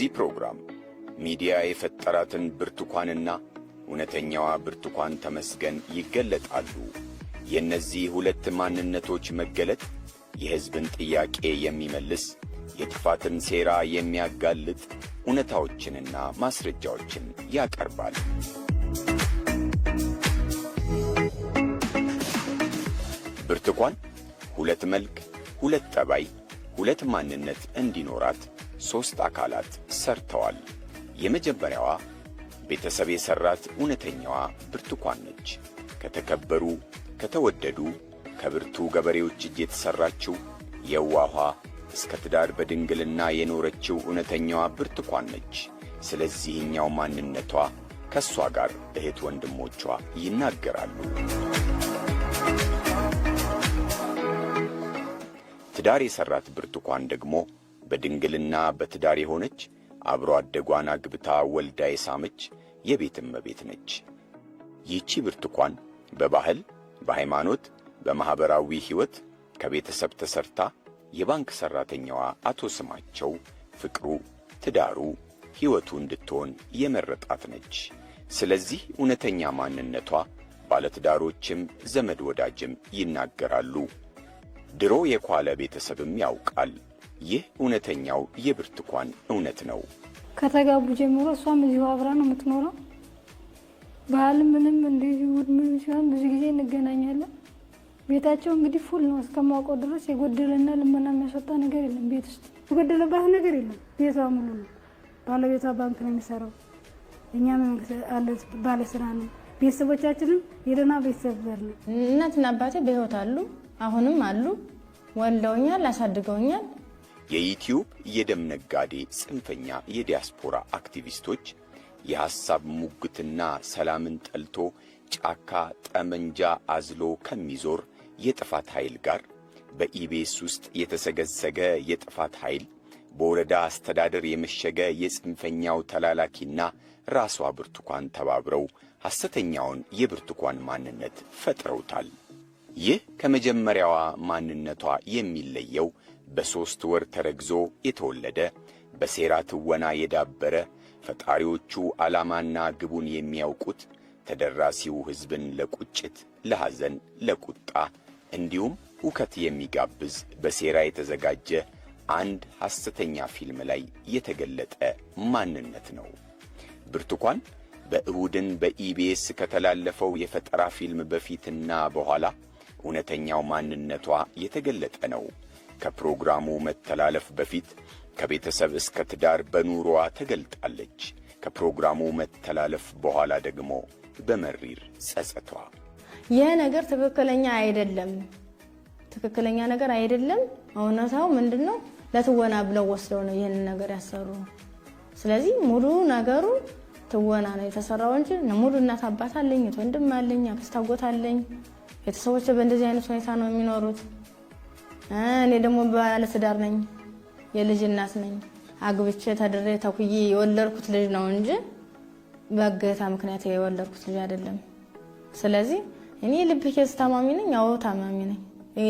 በዚህ ፕሮግራም ሚዲያ የፈጠራትን ብርቱካንና እውነተኛዋ ብርቱካን ተመስገን ይገለጣሉ። የእነዚህ ሁለት ማንነቶች መገለጥ የሕዝብን ጥያቄ የሚመልስ፣ የጥፋትን ሴራ የሚያጋልጥ፣ እውነታዎችንና ማስረጃዎችን ያቀርባል። ብርቱካን ሁለት መልክ፣ ሁለት ጠባይ፣ ሁለት ማንነት እንዲኖራት ሦስት አካላት ሰርተዋል። የመጀመሪያዋ ቤተሰብ የሠራት እውነተኛዋ ብርቱካን ነች። ከተከበሩ፣ ከተወደዱ፣ ከብርቱ ገበሬዎች እጅ የተሠራችው የዋኋ፣ እስከ ትዳር በድንግልና የኖረችው እውነተኛዋ ብርቱካን ነች። ስለዚህኛው ማንነቷ ከእሷ ጋር እህት ወንድሞቿ ይናገራሉ። ትዳር የሠራት ብርቱካን ደግሞ በድንግልና በትዳር የሆነች፣ አብሮ አደጓን አግብታ ወልዳ የሳመች የቤት እመቤት ነች። ይህቺ ብርቱካን በባህል፣ በሃይማኖት፣ በማኅበራዊ ሕይወት ከቤተሰብ ተሰርታ የባንክ ሠራተኛዋ አቶ ስማቸው ፍቅሩ፣ ትዳሩ፣ ሕይወቱ እንድትሆን የመረጣት ነች። ስለዚህ እውነተኛ ማንነቷ ባለትዳሮችም ዘመድ ወዳጅም ይናገራሉ። ድሮ የኳለ ቤተሰብም ያውቃል። ይህ እውነተኛው የብርቱካን እውነት ነው። ከተጋቡ ጀምሮ እሷም እዚሁ አብራ ነው የምትኖረው። ባህል ምንም እንደዚህ እሑድ ምንም ሲሆን ብዙ ጊዜ እንገናኛለን። ቤታቸው እንግዲህ full ነው፣ እስከማውቀው ድረስ የጎደለና ልመና የሚያስወጣ ነገር የለም። ቤት ውስጥ የጎደለባት ነገር የለም። ቤቷ ሙሉ ነው። ባለቤቷ ባንክ ነው የሚሰራው። እኛም ባለስራ ነው። ቤተሰቦቻችንም የደህና ቤተሰብ ዘር ነው። እናትና አባቴ በሕይወት አሉ፣ አሁንም አሉ። ወልደውኛል፣ አሳድገውኛል። የዩቲዩብ የደም ነጋዴ ጽንፈኛ የዲያስፖራ አክቲቪስቶች የሐሳብ ሙግትና ሰላምን ጠልቶ ጫካ ጠመንጃ አዝሎ ከሚዞር የጥፋት ኃይል ጋር፣ በኢቢኤስ ውስጥ የተሰገሰገ የጥፋት ኃይል፣ በወረዳ አስተዳደር የመሸገ የጽንፈኛው ተላላኪና ራሷ ብርቱካን ተባብረው ሐሰተኛውን የብርቱካን ማንነት ፈጥረውታል። ይህ ከመጀመሪያዋ ማንነቷ የሚለየው በ3 ወር ተረግዞ የተወለደ፣ በሴራ ትወና የዳበረ፣ ፈጣሪዎቹ ዓላማና ግቡን የሚያውቁት፣ ተደራሲው ሕዝብን ለቁጭት፣ ለሐዘን፣ ለቁጣ እንዲሁም ሁከት የሚጋብዝ በሴራ የተዘጋጀ አንድ ሐሰተኛ ፊልም ላይ የተገለጠ ማንነት ነው። ብርቱካን በእሁድን በኢቢኤስ ከተላለፈው የፈጠራ ፊልም በፊትና በኋላ እውነተኛው ማንነቷ የተገለጠ ነው። ከፕሮግራሙ መተላለፍ በፊት ከቤተሰብ እስከ ትዳር በኑሮዋ ተገልጣለች። ከፕሮግራሙ መተላለፍ በኋላ ደግሞ በመሪር ጸጸቷ። ይህ ነገር ትክክለኛ አይደለም፣ ትክክለኛ ነገር አይደለም። እውነታው ምንድን ነው? ለትወና ብለው ወስደው ነው ይህንን ነገር ያሰሩ። ስለዚህ ሙሉ ነገሩ ትወና ነው የተሰራው እንጂ ሙሉ እናት አባት አለኝ፣ ወንድም አለኝ፣ አክስት አጎት አለኝ። ቤተሰቦች በእንደዚህ አይነት ሁኔታ ነው የሚኖሩት። እኔ ደግሞ ባለትዳር ነኝ፣ የልጅ እናት ነኝ። አግብቼ ተድሬ ተኩዬ የወለድኩት ልጅ ነው እንጂ በእገታ ምክንያት የወለድኩት ልጅ አይደለም። ስለዚህ እኔ ልብ case ታማሚ ነኝ። አዎ ታማሚ ነኝ።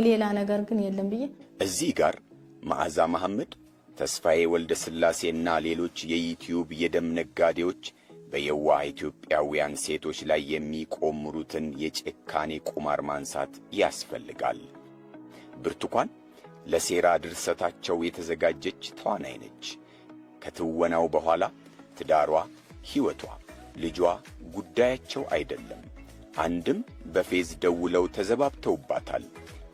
ሌላ ነገር ግን የለም ብዬ እዚህ ጋር መዓዛ መሐመድ፣ ተስፋዬ ወልደ ሥላሴና ሌሎች የዩቲዩብ የደም ነጋዴዎች በየዋህ ኢትዮጵያውያን ሴቶች ላይ የሚቆምሩትን የጭካኔ ቁማር ማንሳት ያስፈልጋል። ብርቱካን ለሴራ ድርሰታቸው የተዘጋጀች ተዋናይ ነች። ከትወናው በኋላ ትዳሯ፣ ሕይወቷ፣ ልጇ ጉዳያቸው አይደለም። አንድም በፌዝ ደውለው ተዘባብተውባታል።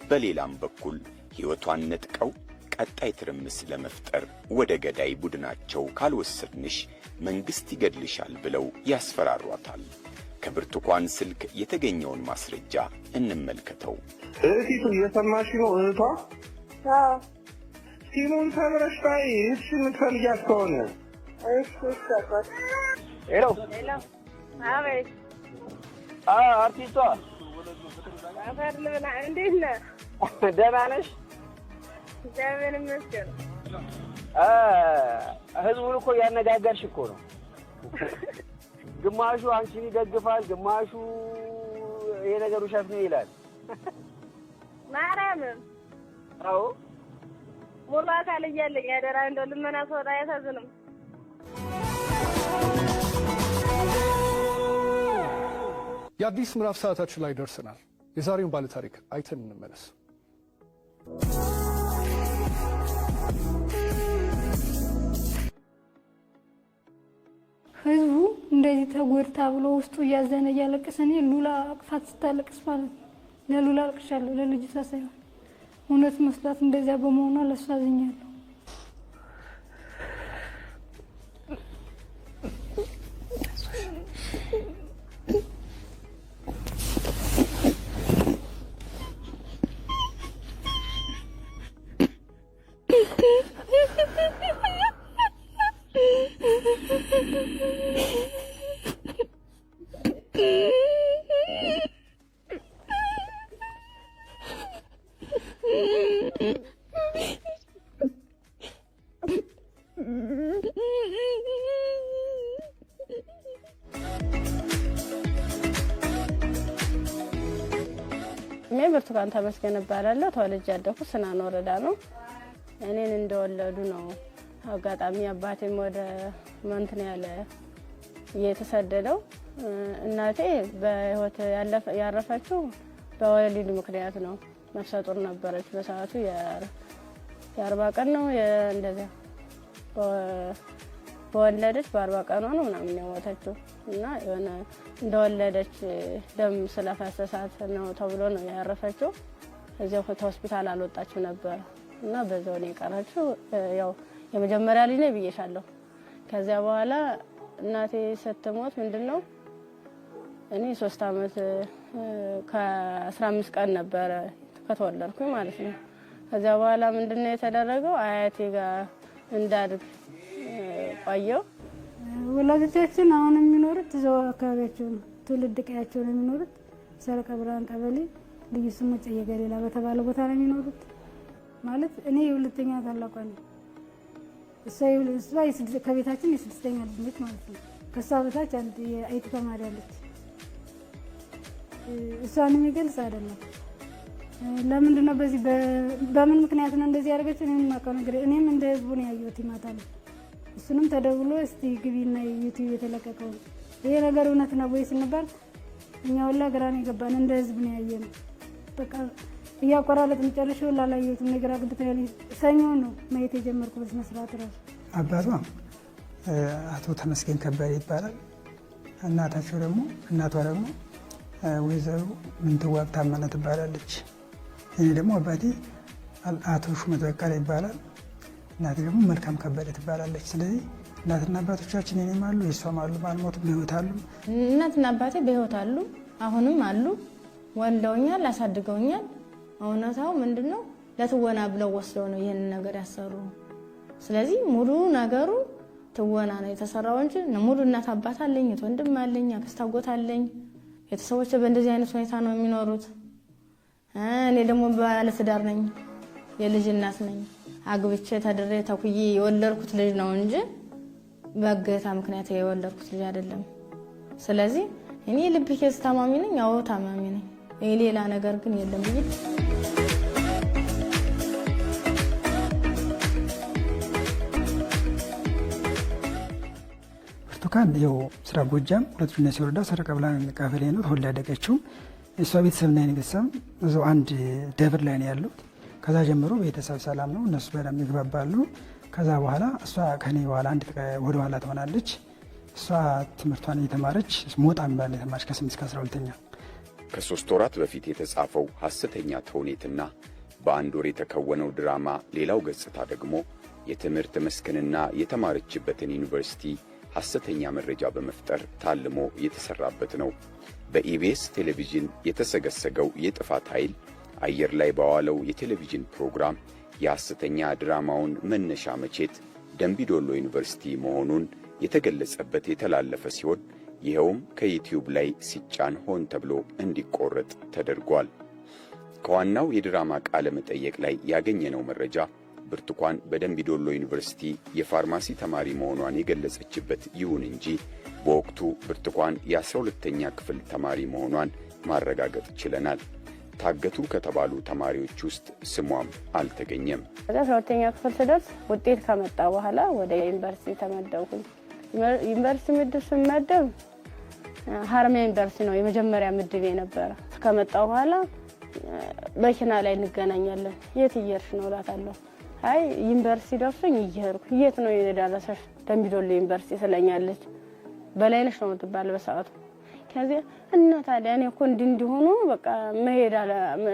በሌላም በኩል ሕይወቷን ነጥቀው ቀጣይ ትርምስ ለመፍጠር ወደ ገዳይ ቡድናቸው ካልወሰድንሽ መንግሥት ይገድልሻል ብለው ያስፈራሯታል። ከብርቱካን ስልክ የተገኘውን ማስረጃ እንመልከተው። እህቲቱ እየሰማሽ ነው? እህቷ ሲሙን ሰብረሽ ታይ፣ እህትሽ የምትፈልጊያት ከሆነ። Hello። አቤት። አርቲስቷ። አፈር ልብላ። እንዴት ነህ? ደህና ነሽ? እግዚአብሔር ይመስገን። ህዝቡን እኮ እያነጋገርሽ እኮ ነው። ግማሹ አንቺን ይደግፋል፣ ግማሹ ይሄ ነገር ውሸት ነው ይላል። ማርያምን። አዎ። ሙሉ አካል እያለኝ አደራ እንደው ልመና ስወጣ አያሳዝንም? የአዲስ ምዕራፍ ሰዓታችን ላይ ደርሰናል። የዛሬውን ባለታሪክ አይተን እንመለስ። ህዝቡ እንደዚህ ተጎድታ ብሎ ውስጡ እያዘነ እያለቀሰ፣ እኔ ሉላ አቅፋት ስታለቅስ ማለት ነው፣ ለሉላ አልቅሻለሁ፣ ለልጅቷ ሳይሆን። እውነት መስሏት እንደዚያ በመሆኗ ለእሷ አዝኛለሁ። ስሜ ብርቱካን ተመስገን እባላለሁ። ተወልጄ ያደኩት ስናን ወረዳ ነው። እኔን እንደወለዱ ነው። አጋጣሚ አባቴም ወደ እንትን ያለ የተሰደደው፣ እናቴ በህይወት ያረፈችው በወሊድ ምክንያት ነው። ነፍሰ ጡር ነበረች በሰዓቱ፣ የ40 ቀን ነው እንደዚያ፣ በወለደች በ40 ቀኗ ነው ምናምን የሞተችው እና የሆነ እንደወለደች ደም ስለፈሰሳት ነው ተብሎ ነው ያረፈችው። እዚያው ከሆስፒታል አልወጣችም ነበር እና በዛው ነው የቀረችው። ያው የመጀመሪያ ልጅ ነኝ ብዬሻለሁ። ከዚያ በኋላ እናቴ ስትሞት ምንድን ነው እኔ 3 አመት ከ15 ቀን ነበረ ከተወለድኩኝ ማለት ነው። ከዚያ በኋላ ምንድን ነው የተደረገው፣ አያቴ ጋር እንዳድግ ቆየው። ወላጆቻችን አሁን የሚኖሩት እዛው አካባቢያቸው ነው፣ ትውልድ ቀያቸው ነው የሚኖሩት። ሰረቀ ብርሃን ቀበሌ ልዩ ስሙ ጨየ ገሊላ በተባለ ቦታ ነው የሚኖሩት። ማለት እኔ የሁለተኛ ታላቋ ነኝ። እሷ ከቤታችን የስድስተኛ ልጅ ነች ማለት ነው። ከእሷ በታች አንድ የ IT ተማሪ አለች። እሷን የሚገልጽ አይደለም። ለምንድን ነው በዚህ በምን ምክንያት ነው እንደዚህ ያደረገችው? እኔም የማውቀው ነገር፣ እኔም እንደ ህዝቡ ነው ያየሁት ማታ ነው። እሱንም ተደውሎ እስቲ ግቢና ዩቲዩብ የተለቀቀው ይሄ ነገር እውነት ነው ወይ ስንባል እኛ ሁላ ግራ ነው የገባን። እንደ ህዝብ ነው ያየነው። በቃ እያቆራረጥ መጨረሻው ላላየሁትም ነገር ግብት። ሰኞ ነው ማየት የጀመርኩ በስነ ስርዓት ራሱ። አባቷ አቶ ተመስገን ከበደ ይባላል። እናታቸው ደግሞ እናቷ ደግሞ ወይዘሮ ምንትዋብ ታመነ ትባላለች። እኔ ደግሞ አባቴ አቶ ሹመት በቀለ ይባላል። እናቴ ደግሞ መልካም ከበደ ትባላለች። ስለዚህ እናትና አባቶቻችን የኔም አሉ፣ የእሷም አሉ፣ አልሞቱም፣ በህይወት አሉ። እናትና አባቴ በህይወት አሉ፣ አሁንም አሉ። ወልደውኛል፣ አሳድገውኛል። እውነታው ምንድን ነው? ለትወና ብለው ወስደው ነው ይህንን ነገር ያሰሩ። ስለዚህ ሙሉ ነገሩ ትወና ነው የተሰራው እንጂ ሙሉ እናት አባት አለኝ፣ ወንድም አለኝ፣ አክስት አጎት አለኝ። ቤተሰቦች በእንደዚህ አይነት ሁኔታ ነው የሚኖሩት። እኔ ደግሞ ባለትዳር ነኝ፣ የልጅ እናት ነኝ። አግብቼ ተድሬ ተኩዬ የወለድኩት ልጅ ነው እንጂ በእገታ ምክንያት የወለድኩት ልጅ አይደለም። ስለዚህ እኔ የልብ case ታማሚ ነኝ። አዎ ታማሚ ነኝ። ሌላ ነገር ግን የለም ብዬ። ብርቱካን ያው ምስራቅ ጎጃም ሁለት ጁነሴ ወረዳ ሰረቀ ብርሃን ቀበሌ ነው ተወልዳ ያደገችው። እሷ ቤተሰብና የኔ ቤተሰብ እዛው አንድ ደብር ላይ ነው ያሉት። ከዛ ጀምሮ ቤተሰብ ሰላም ነው፣ እነሱ በደንብ ይግባባሉ። ከዛ በኋላ እሷ ከኔ በኋላ አንድ ወደ ኋላ ትሆናለች። እሷ ትምህርቷን እየተማረች ሞጣ የሚባል የተማረች ከ8 እስከ 12ኛ። ከ3 ወራት በፊት የተጻፈው ሐሰተኛ ተውኔትና በአንድ ወር የተከወነው ድራማ ሌላው ገጽታ ደግሞ የትምህርት መስክንና የተማረችበትን ዩኒቨርሲቲ ሐሰተኛ መረጃ በመፍጠር ታልሞ የተሠራበት ነው። በኢቢኤስ ቴሌቪዥን የተሰገሰገው የጥፋት ኃይል አየር ላይ ባዋለው የቴሌቪዥን ፕሮግራም የሐሰተኛ ድራማውን መነሻ መቼት ደንቢዶሎ ዩኒቨርሲቲ መሆኑን የተገለጸበት የተላለፈ ሲሆን፣ ይኸውም ከዩቲዩብ ላይ ሲጫን ሆን ተብሎ እንዲቆረጥ ተደርጓል። ከዋናው የድራማ ቃለ መጠየቅ ላይ ያገኘነው መረጃ ብርቱካን በደንቢዶሎ ዩኒቨርሲቲ የፋርማሲ ተማሪ መሆኗን የገለጸችበት፣ ይሁን እንጂ በወቅቱ ብርቱካን የ12ተኛ ክፍል ተማሪ መሆኗን ማረጋገጥ ችለናል። ታገቱ ከተባሉ ተማሪዎች ውስጥ ስሟም አልተገኘም። ከዛ 12ኛ ክፍል ስደርስ ውጤት ከመጣ በኋላ ወደ ዩኒቨርሲቲ ተመደብኩኝ። ዩኒቨርሲቲ ምድብ ስመደብ ሀረማያ ዩኒቨርሲቲ ነው የመጀመሪያ ምድብ የነበረ። ከመጣሁ በኋላ መኪና ላይ እንገናኛለን። የት እየሄድሽ ነው እላታለሁ። አይ ዩኒቨርሲቲ ደርሶኝ እየሄድኩ። የት ነው የደረሰሽ? ደምቢዶሎ ዩኒቨርሲቲ ስለኛለች። በላይነሽ ነው የምትባል በሰዓቱ። ከዚያ እና ታዲያ እኔ እኮ እንዲህ እንዲሆኑ በቃ መሄድ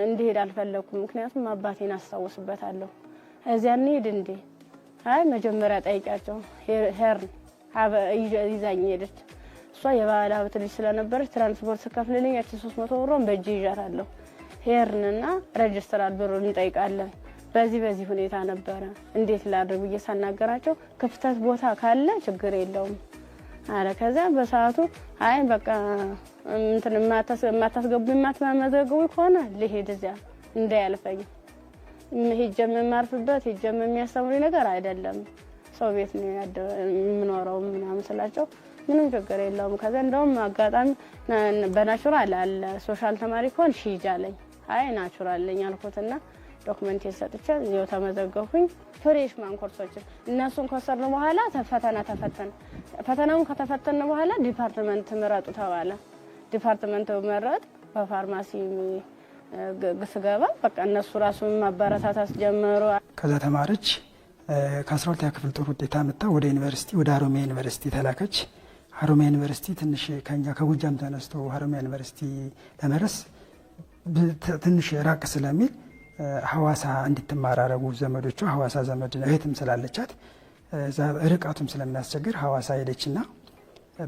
እንዲሄድ አልፈለኩም። ምክንያቱም አባቴን አስታውስበታለሁ። እዚያ እንሂድ እንዴ? አይ መጀመሪያ ጠይቂያቸው። ሄርን ይዛኝ ሄደች። እሷ የባለ ሀብት ልጅ ስለነበረች ትራንስፖርት ስከፍልልኝ ያችን 300 ብሯን በእጅ ይዣታለሁ። ሄርንና ሬጅስትራል ብሩን እንጠይቃለን። በዚህ በዚህ ሁኔታ ነበረ፣ እንዴት ላድርግ ብዬ ሳናገራቸው ክፍተት ቦታ ካለ ችግር የለውም አለ። ከዚያ በሰዓቱ አይ በቃ እንትን የማታስገቡ የማትመዘግቡ ከሆነ ልሄድ እዚያ እንዳያልፈኝ፣ ሄጄም የማርፍበት ሄጄም የሚያስተምሩኝ ነገር አይደለም፣ ሰው ቤት ነው የምኖረው ምናምን ስላቸው ምንም ችግር የለውም። ከዚያ እንደውም አጋጣሚ በ natural አለ social ተማሪ ከሆን ሂጂ አለኝ። አይ natural ነኝ አልኩትና document ሰጥቼ እዚያው ተመዘገብኩኝ። Freshman ኮርሶችን እነሱን ከወሰድን በኋላ ፈተና ተፈተን፣ ፈተናውን ከተፈተን በኋላ department ምረጡ ተባለ። Department መረጥ፣ በፋርማሲ ስገባ በቃ እነሱ ራሱ ማበረታታት ጀመሩ። ከዛ ተማረች። ከ12ኛ ክፍል ጥሩ ውጤት አመጣ። ወደ ዩኒቨርሲቲ፣ ወደ ሀሮማያ ዩኒቨርሲቲ ተላከች። ሀሮማያ ዩኒቨርሲቲ ትንሽ ከኛ ከጎጃም ተነስቶ ሀሮማያ ዩኒቨርሲቲ ለመድረስ ትንሽ ራቅ ስለሚል ሐዋሳ እንድትማር አረጉ ዘመዶቿ። ሐዋሳ ዘመድ እህትም ስላለቻት ርቀቱም ስለሚያስቸግር ሐዋሳ ሄደችና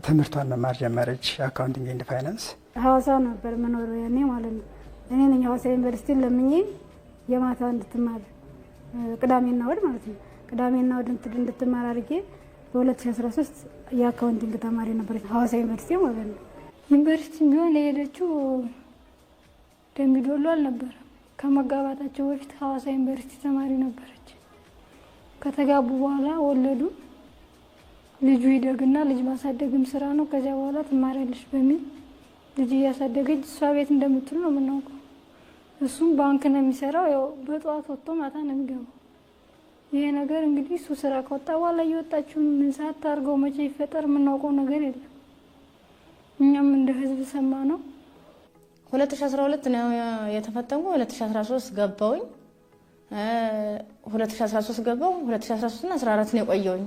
ትምህርቷን መማር ጀመረች። Accounting and finance። ሐዋሳ ነበር መኖሪያው ያኔ ማለት ነው። እኔ ነኝ ሐዋሳ ዩኒቨርሲቲ ለምኜ የማታ እንድትማር፣ ቅዳሜና እሑድ ማለት ነው። ቅዳሜና እሑድ እንድትማር አድርጌ በ2013 የ accounting ተማሪ ነበረች ሐዋሳ ዩኒቨርሲቲ ማለት ነው። ዩኒቨርሲቲ ቢሆን የሄደችው ደምቢዶሎ አልነበረም። ከመጋባታቸው በፊት ሐዋሳ ዩኒቨርሲቲ ተማሪ ነበረች። ከተጋቡ በኋላ ወለዱ። ልጁ ይደግና ልጅ ማሳደግም ስራ ነው፣ ከዚያ በኋላ ትማሪያለሽ በሚል ልጅ እያሳደገች እሷ ቤት እንደምትሉ ነው የምናውቀው። እሱም ባንክ ነው የሚሰራው። ያው በጠዋት ወጥቶ ማታ ነው የሚገባው። ይሄ ነገር እንግዲህ እሱ ስራ ከወጣ በኋላ እየወጣችሁ ምን ሰዓት ታርገው መቼ ይፈጠር የምናውቀው ነገር የለም። እኛም እንደ ህዝብ ሰማ ነው። 2012 ነው የተፈተንኩ። 2013 ገባሁኝ። 2013 ገባሁ። 2013 እና 14 ነው የቆየሁኝ።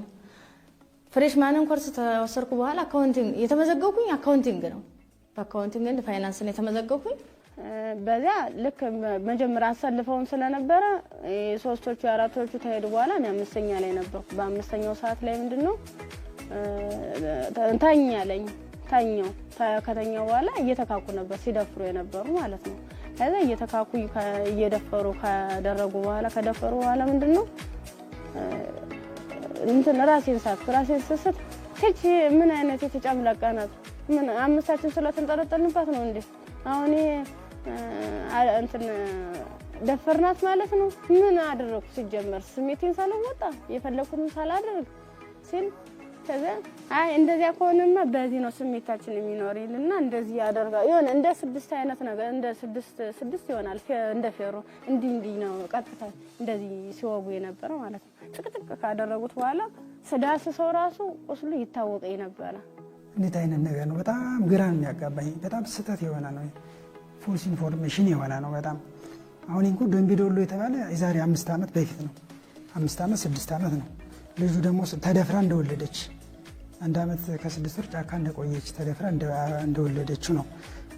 Freshman ን ኮርስ ተወሰድኩ በኋላ accounting የተመዘገብኩኝ accounting ነው። በ accounting and finance ነው የተመዘገብኩኝ። በዚያ ልክ መጀመሪያ አሰልፈውን ስለነበረ ሶስቶቹ አራቶቹ ተሄዱ በኋላ እኔ አምስተኛ ላይ ነበርኩ። በአምስተኛው ሰዓት ላይ ምንድነው ተኛለኝ ተኛው። ከተኛው በኋላ እየተካኩ ነበር ሲደፍሩ የነበሩ ማለት ነው። ከዛ እየተካኩ እየደፈሩ ካደረጉ በኋላ ከደፈሩ በኋላ ምንድነው እንትን ራሴን ሳትኩ። ራሴን ስስት ትች ምን አይነት የተጨምለቀ ናት? ምን አምስታችን ስለተንጠለጠልንባት ነው እንዴ? አሁን እንትን ደፈርናት ማለት ነው። ምን አደረኩ ሲጀመር ስሜቴን ሳልወጣ የፈለኩትን ሳላደርግ ሲል፣ ከዛ አይ እንደዚያ ከሆነማ በዚህ ነው ስሜታችን የሚኖር ይልና እንደዚህ ያደርጋል። የሆነ እንደ ስድስት አይነት ነገር፣ እንደ ስድስት ስድስት ይሆናል፣ እንደ ፌሮ እንዲህ እንዲህ ነው ቀጥታ እንደዚህ ሲወጉ የነበረው ማለት ነው። ጥቅጥቅ ካደረጉት በኋላ ስዳስሰው ራሱ ቁስሉ ይታወቀኝ ነበረ። እንዴት አይነት ነገር ነው? በጣም ግራ የሚያጋባኝ፣ በጣም ስህተት የሆነ ነው። False information የሆነ ነው በጣም። አሁን እንኳ ደምቢዶሎ የተባለ የዛሬ 5 ዓመት በፊት ነው። 5 ዓመት 6 ዓመት ነው። ልጁ ደግሞ ተደፍራ እንደወለደች፣ አንድ ዓመት ከ6 ወር ጫካ እንደቆየች፣ ተደፍራ እንደወለደችው ነው።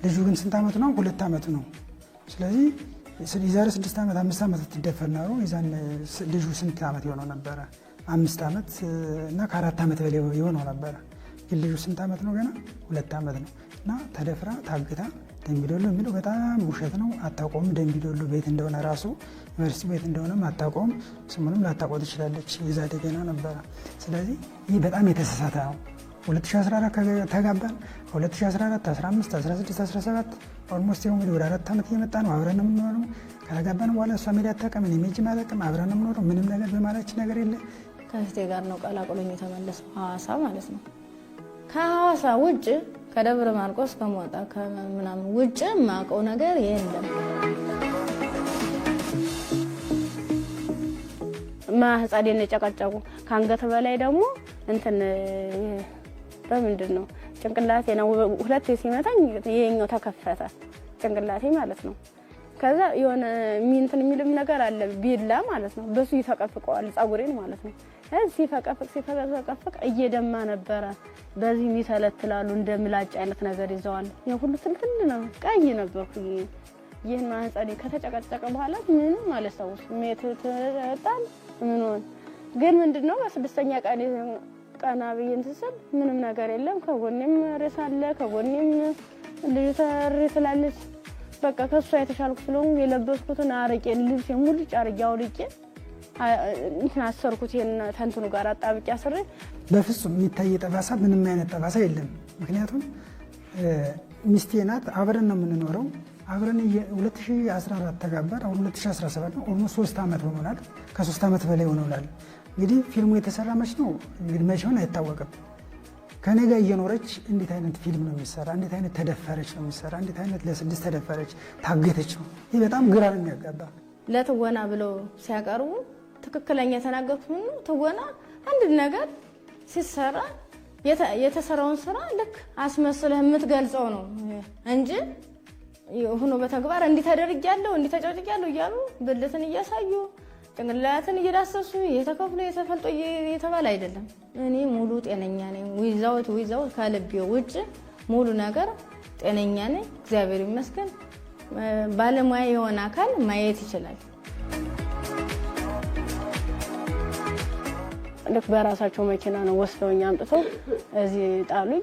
ልጁ ግን ስንት ዓመቱ ነው? 2 ዓመቱ ነው። ስለዚህ የዛሬ 6 ዓመት 5 ዓመት ትደፈር ኖሮ የዛን ልጁ ስንት ዓመት የሆነው ነበረ? 5 ዓመት እና ከ4 ዓመት በላይ የሆነው ነበረ። ግን ልጁ ስንት ዓመት ነው? ገና 2 ዓመት ነው። እና ተደፍራ ታግታ ደምቢዶሎ የሚለው በጣም ውሸት ነው። አታውቀውም። ደምቢዶሎ ቤት እንደሆነ ራሱ ዩኒቨርሲቲ ቤት እንደሆነም አታውቀውም። ስሙንም ላታውቀው ትችላለች። የዛ ገና ነበረ። ስለዚህ ይህ በጣም የተሳሳተ ነው። 2014 ተጋባን። 2014፣ 15፣ 16፣ 17 almost ይኸው እንግዲህ ወደ 4 ዓመት እየመጣ ነው። አብረን ነው የምንኖረው። ከተጋባን በኋላ እሷ ሜዳ አታውቅም፣ እኔ ሄጄም አላውቅም። አብረን ነው የምኖረው። ምንም ነገር በማላችን ነገር የለ። ከእህቴ ጋር ነው ቀላቅሎኝ የተመለሰው ሐዋሳ ማለት ነው። ከሐዋሳ ውጭ፣ ከደብረ ማርቆስ ከሞጣ ከምናምን ውጭ የማውቀው ነገር የለም። ማህፀኔን የጨቀጨቁ፣ ከአንገት በላይ ደግሞ እንትን በምንድን ነው ጭንቅላቴ ነው ሁለቴ ሲመታኝ ይሄኛው ተከፈተ ጭንቅላቴ ማለት ነው። ከዛ የሆነ እንትን የሚልም ነገር አለ ቢላ ማለት ነው። በሱ ይፈቀፍቀዋል ጸጉሬን ማለት ነው። ሲፈቀፍቅ ሲፈቀፍቅ እየደማ ነበረ። በዚህ ይተለትላሉ እንደ ምላጭ አይነት ነገር ይዘዋል። ያ ሁሉ ትልትል ነው፣ ቀይ ነበርኩኝ። ይህን ማህፀኔ ከተጨቀጨቀ በኋላ ምንም አላስታውስም። ጣል ምን ሆነ ግን ምንድነው በስድስተኛ ቀን ቀና ብዬ እንትን ስል ምንም ነገር የለም። ከጎኔም ሬሳ አለ፣ ከጎኔም ልጅቷ እሪ ትላለች። በቃ ከእሷ የተሻልኩ ስለሆንኩ የለበስኩትን አረቄ ልብሴ ሙልጭ አድርጌ አውልቄ እንትን አሰርኩት። ይሄን ተንትኑ ጋር አጣብቄ አስሬ በፍጹም የሚታይ ጠባሳ ምንም አይነት ጠባሳ የለም። ምክንያቱም ሚስቴ ናት፣ አብረን ነው የምንኖረው። አብረን 2014 ተጋባን። አሁን 2017 ነው። Almost 3 ዓመት ሆኖናል። ከ3 ዓመት በላይ ሆኖናል። እንግዲህ ፊልሙ የተሰራ መች ነው እንግዲህ መቼ ሆነ አይታወቅም። ከኔ ጋር እየኖረች እንዴት አይነት ፊልም ነው የሚሰራ? እንዴት አይነት ተደፈረች ነው የሚሰራ? እንዴት አይነት ለስድስት ተደፈረች ታገተች ነው? ይህ በጣም ግራ ነው የሚያጋባ። ለትወና ብለው ሲያቀርቡ ትክክለኛ የተናገርኩት ምን ነው፣ ትወና አንድ ነገር ሲሰራ የተሰራውን ስራ ልክ አስመስለህ የምትገልጸው ነው እንጂ ሆኖ በተግባር እንዲህ ተደርጊያለሁ እንዲህ ተጨቅጭቂያለሁ እያሉ ብልትን እያሳዩ ጭንቅላትን እየዳሰሱ የተከፍሎ የተፈልጦ የተባለ አይደለም። እኔ ሙሉ ጤነኛ ነኝ። without ከልቤ ውጭ ሙሉ ነገር ጤነኛ ነኝ፣ እግዚአብሔር ይመስገን። ባለሙያ የሆነ አካል ማየት ይችላል። ልክ በራሳቸው መኪና ነው ወስደውኝ አምጥተው እዚህ ጣሉኝ፣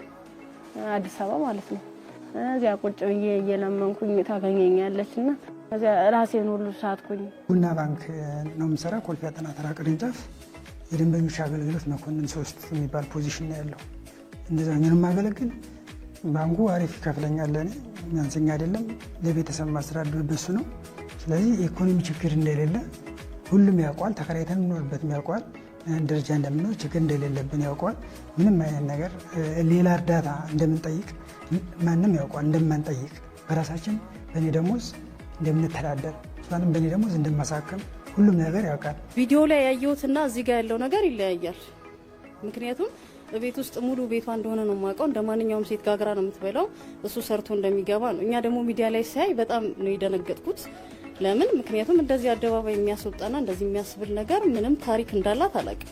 አዲስ አበባ ማለት ነው። እዚያ ቁጭ ብዬ እየለመንኩኝ ታገኘኛለችና እዚያ ራሴን ሁሉ ሳትኩኝ። ቡና ባንክ ነው የምሰራ፣ ኮልፌ አጠና ተራ ቅርንጫፍ የደንበኞች አገልግሎት መኮንን 3 የሚባል position ነው ያለው። እንደዛ ነው የማገለግል። ባንኩ አሪፍ ይከፍለኛል፣ ለእኔ የሚያንሰኝ አይደለም። ለቤተሰብ ማስተዳደር በሱ ነው። ስለዚህ የኢኮኖሚ ችግር እንደሌለ ሁሉም ያውቀዋል። ተከራይተን እንኖርበትም ያውቀዋል። ደረጃ እንደምንኖር ችግር እንደሌለብን ያውቀዋል። ምንም አይነት ነገር ሌላ እርዳታ እንደምንጠይቅ ማንም ያውቀዋል። እንደማንጠይቅ በራሳችን በእኔ ደሞዝ እንደምንተዳደር እሷንም በእኔ ደሞዝ እንደማሳክም ሁሉም ነገር ያውቃል። ቪዲዮ ላይ ያየሁትና እዚህ ጋር ያለው ነገር ይለያያል። ምክንያቱም ቤት ውስጥ ሙሉ ቤቷ እንደሆነ ነው የማውቀው። እንደ ማንኛውም ሴት ጋግራ ነው የምትበላው፣ እሱ ሰርቶ እንደሚገባ ነው። እኛ ደግሞ ሚዲያ ላይ ሳይ በጣም ነው የደነገጥኩት። ለምን? ምክንያቱም እንደዚህ አደባባይ የሚያስወጣና እንደዚህ የሚያስብል ነገር ምንም ታሪክ እንዳላት አላውቅም።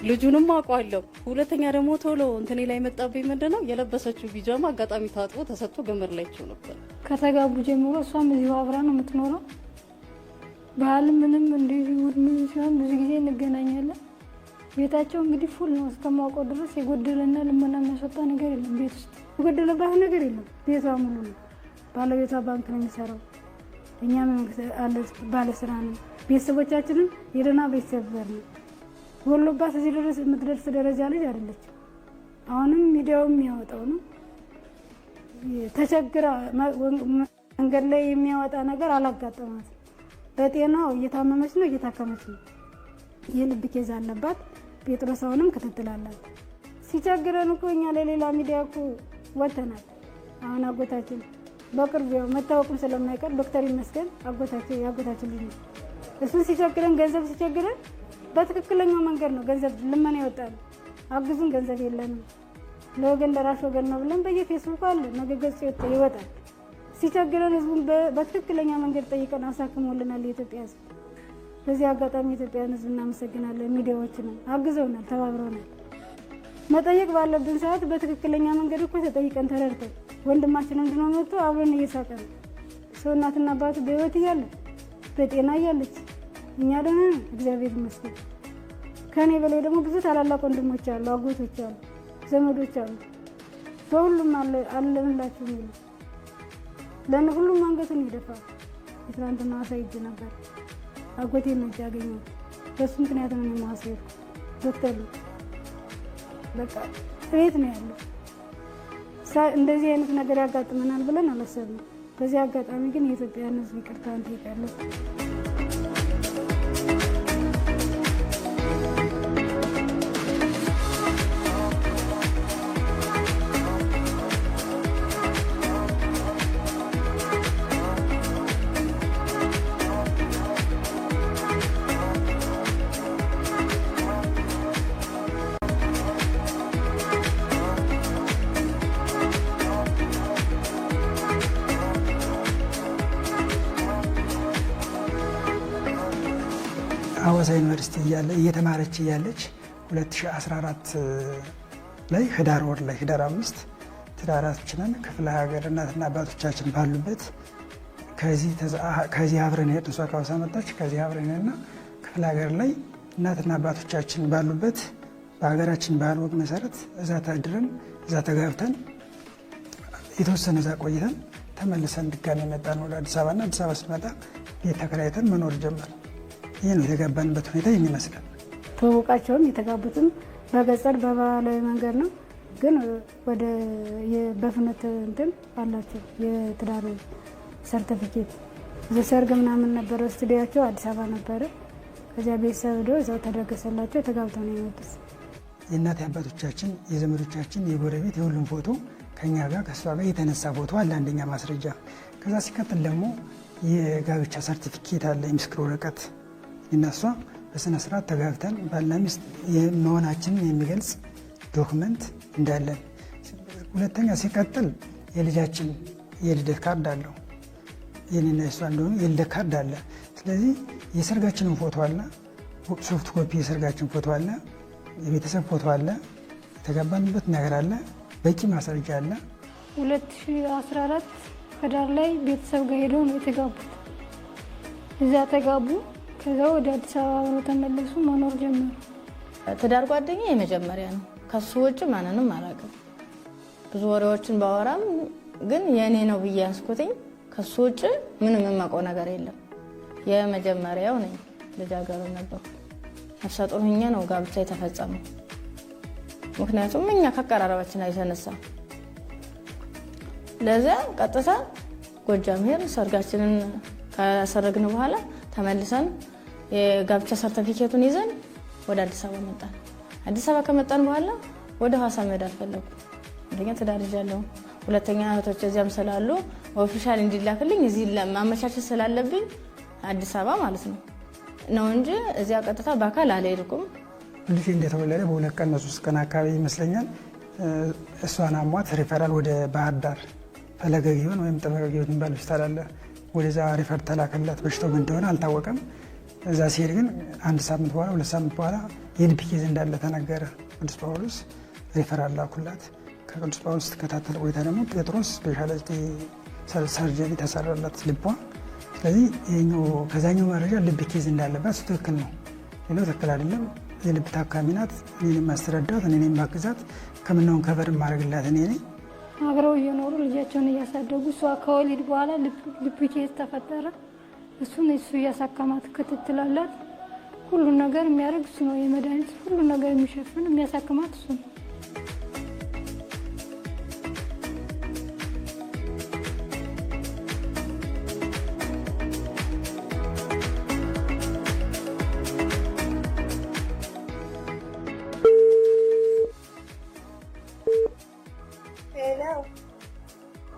ልጁንም አውቀዋለሁ። ሁለተኛ ደግሞ ቶሎ እንትኔ ላይ መጣብኝ ምንድነው የለበሰችው ቢጃማ አጋጣሚ ታጥቦ ተሰጥቶ ገመድ ላይ ቸው ነበር። ከተጋቡ ጀምሮ እሷም እዚሁ አብራ ነው የምትኖረው። በዓል ምንም እንደዚህ እሑድ ምን ሲሆን ብዙ ጊዜ እንገናኛለን። ቤታቸው እንግዲህ full ነው እስከማውቀው ድረስ የጎደለና ልመና የሚያስወጣ ነገር የለም። ቤት ውስጥ የጎደለባት ነገር የለም። ቤቷ ሙሉ ነው። ባለቤቷ ባንክ ነው የሚሰራው። እኛም ባለስራ ነው። ቤተሰቦቻችንም የደህና ቤተሰብ ነው። ወሎባት እዚህ ድረስ የምትደርስ ደረጃ ልጅ አይደለችም። አሁንም ሚዲያው የሚያወጣው ነው። ተቸግራ መንገድ ላይ የሚያወጣ ነገር አላጋጠማትም። በጤናው እየታመመች ነው፣ እየታከመች ነው። የልብ case አለባት። ጴጥሮስ አሁንም ክትትል አላት። ሲቸግረን እኮ እኛ ለሌላ ሚዲያ እኮ ወጥተናል። አሁን አጎታችን በቅርቡ ያው መታወቅም ስለማይቀር ዶክተር ይመስገን አጎታችን የአጎታችን ልጅ ነው። እሱን ሲቸግረን ገንዘብ ሲቸግረን በትክክለኛው መንገድ ነው ገንዘብ ልመና ይወጣል። አግዙን፣ ገንዘብ የለንም፣ ለወገን ደራሽ ወገን ነው ብለን በየፌስቡክ አለ ነገ ገጽ ይወጣል። ሲቸግረን ህዝቡን በትክክለኛ መንገድ ጠይቀን አሳክሞልናል የኢትዮጵያ ህዝብ። በዚህ አጋጣሚ የኢትዮጵያን ህዝብ እናመሰግናለን። ሚዲያዎችንም አግዘውናል፣ ተባብረውናል። መጠየቅ ባለብን ሰዓት በትክክለኛ መንገድ እኮ ተጠይቀን ተረድተን ወንድማችን እንድነው መጥቶ አብረን እየሳቀ ነው። ሰው እናትና አባቱ በህይወት እያለ በጤና እያለች እኛ ደህና ነን፣ እግዚአብሔር ይመስገን። ከኔ በላይ ደግሞ ብዙ ታላላቅ ወንድሞች አሉ፣ አጎቶች አሉ፣ ዘመዶች አሉ። በሁሉም አለንላችሁ የሚሉ ለእነ ሁሉም አንገቱን ይደፋል። የትናንትና ሐዋሳ ሄጄ ነበር። አጎቴን ነው ያገኘሁት። በሱ ምክንያት ነው እኔም ሐዋሳ ሄድኩት። ዶክተር ነው በቃ ቤት ነው ያለው። እንደዚህ አይነት ነገር ያጋጥመናል ብለን አላሰብንም። በዚህ አጋጣሚ ግን የኢትዮጵያን ህዝብ ይቅርታ እንጠይቃለን። ሐዋሳ ዩኒቨርሲቲ እያለ እየተማረች እያለች 2014 ላይ ህዳር ወር ላይ ህዳር 5 ትዳራችንን ክፍለ ሀገር እናትና አባቶቻችን ባሉበት ከዚህ አብረን ሄድን። እሷ ከሐዋሳ መጣች። ከዚህ አብረን ሄድና ክፍለ ሀገር ላይ እናትና አባቶቻችን ባሉበት በሀገራችን ባህል ወግ መሰረት እዛ ታድረን እዛ ተጋብተን የተወሰነ እዛ ቆይተን ተመልሰን ድጋሚ መጣን ወደ አዲስ አበባና አዲስ አበባ ስንመጣ ቤት ተከራይተን መኖር ጀመር። ይህ ነው የተጋባንበት ሁኔታ ይመስላል። ትውውቃቸውም የተጋቡትም በገጠር በባህላዊ መንገድ ነው። ግን ወደ በፍኖት እንትን አላቸው የትዳር ሰርተፊኬት። ሰርግ ምናምን ነበረ፣ ስቱዲያቸው አዲስ አበባ ነበረ። ከዚያ ቤተሰብ ሄዶ እዛው ተደገሰላቸው፣ ተጋብተው ነው የመጡት። የእናት አባቶቻችን፣ የዘመዶቻችን፣ የጎረቤት የሁሉም ፎቶ ከኛ ጋር ከእሷ ጋር የተነሳ ፎቶ አለ፣ አንደኛ ማስረጃ። ከዛ ሲቀጥል ደግሞ የጋብቻ ሰርቲፊኬት አለ፣ የምስክር ወረቀት እና እሷ በስነ ስርዓት ተጋብተን ባልና ሚስት መሆናችንን የሚገልጽ document እንዳለን። ሁለተኛ ሲቀጥል የልጃችን የልደት ካርድ አለው፣ የኔና የእሷ እንደሆኑ የልደት ካርድ አለ። ስለዚህ የሰርጋችንን ፎቶ አለ፣ soft copy የሰርጋችን ፎቶ አለ፣ የቤተሰብ ፎቶ አለ፣ የተጋባንበት ነገር አለ፣ በቂ ማስረጃ አለ። 2014 ህዳር ላይ ቤተሰብ ጋር ሄደው ነው የተጋቡት። እዛ ተጋቡ። ከዛ ወደ አዲስ አበባ ብለው ተመለሱ፣ መኖር ጀመሩ። ትዳር ጓደኛ የመጀመሪያ ነው። ከሱ ውጭ ማንንም አላውቅም። ብዙ ወሬዎችን ባወራም ግን የእኔ ነው ብዬ ያስኩትኝ ከሱ ውጭ ምንም የማውቀው ነገር የለም። የመጀመሪያው ነኝ። ልጃገረድ ነበርኩ። ነፍሰ ጡር ሆኜ ነው ጋብቻ የተፈጸመው። ምክንያቱም እኛ ከአቀራረባችን የተነሳ ለዚያ ቀጥታ ጎጃም ሄድን። ሰርጋችንን ካሰረግን በኋላ ተመልሰን የጋብቻ ሰርተፊኬቱን ይዘን ወደ አዲስ አበባ መጣን። አዲስ አበባ ከመጣን በኋላ ወደ ሐዋሳ መሄድ አልፈለኩም። አንደኛ ትዳር ይዣለሁ፣ ሁለተኛ እህቶች እዚያም ስላሉ official እንዲላክልኝ እዚህ ማመቻቸት ስላለብኝ አዲስ አበባ ማለት ነው ነው እንጂ እዚያ ቀጥታ በአካል አልሄድኩም። ልጄ እንደተወለደ በ2 ቀን 3 ቀን አካባቢ ይመስለኛል እሷን አሟት ሪፈራል ወደ ባህር ዳር ፈለገ ግዮን ወይም ጥበበ ግዮን የሚባል ሆስፒታል አለ። ወደዛ refer ተላከላት። በሽታው ምን እንደሆነ አልታወቀም። እዛ ሲሄድ ግን 1 ሳምንት በኋላ 2 ሳምንት በኋላ የልብ case እንዳለ ተነገረ። ቅዱስ ጳውሎስ ሪፈራል ላኩላት። ከቅዱስ ጳውሎስ ስትከታተል ቆይታ ደግሞ ጴጥሮስ specialty surgery ተሰራላት ልቧ። ስለዚህ ይኸኛው ከዛኛው መረጃ ልብ case እንዳለባት እሱ ትክክል ነው፣ ሌላው ትክክል አይደለም። የልብ ታካሚ ናት። እኔን ማስተዳድራት፣ እኔን ማግዛት፣ ሕክምናውን cover ማድረግላት እኔ ነኝ። አብረው እየኖሩ ልጃቸውን እያሳደጉ እሷ ከወሊድ በኋላ ልብ case ተፈጠረ። እሱን እሱ እያሳከማት ክትትል አላት። ሁሉን ነገር የሚያደርግ እሱ ነው። የመድኃኒት ሁሉን ነገር የሚሸፍን የሚያሳክማት እሱ ነው።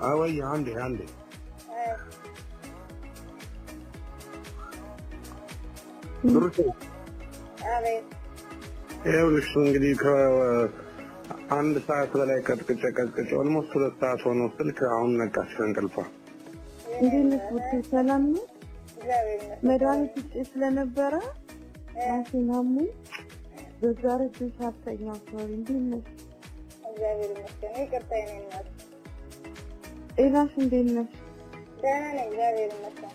አወይ አንዴ አንዴ ብሩኬ፣ ይኸውልሽ እንግዲህ ከ1 ሰዓት በላይ ቀጥቅጬ ቀጥቅጬ almost 2 ሰዓት ሆኖ ስልክ አሁን ነቃች ከእንቅልፏ። እንዴት ነሽ ቡርቴ? ሰላም ነው? መድኃኒት ውጭ ስለነበረ ራሴን አሞኝ በዛ ረጅም ሰዓት ተኛሁ። sorry። እንዴት ነሽ? እግዚአብሔር ይመስገን። ይቅርታ የኔ እናት። ጤናሽ እንዴት ነሽ? ደህና ነኝ፣ እግዚአብሔር ይመስገን።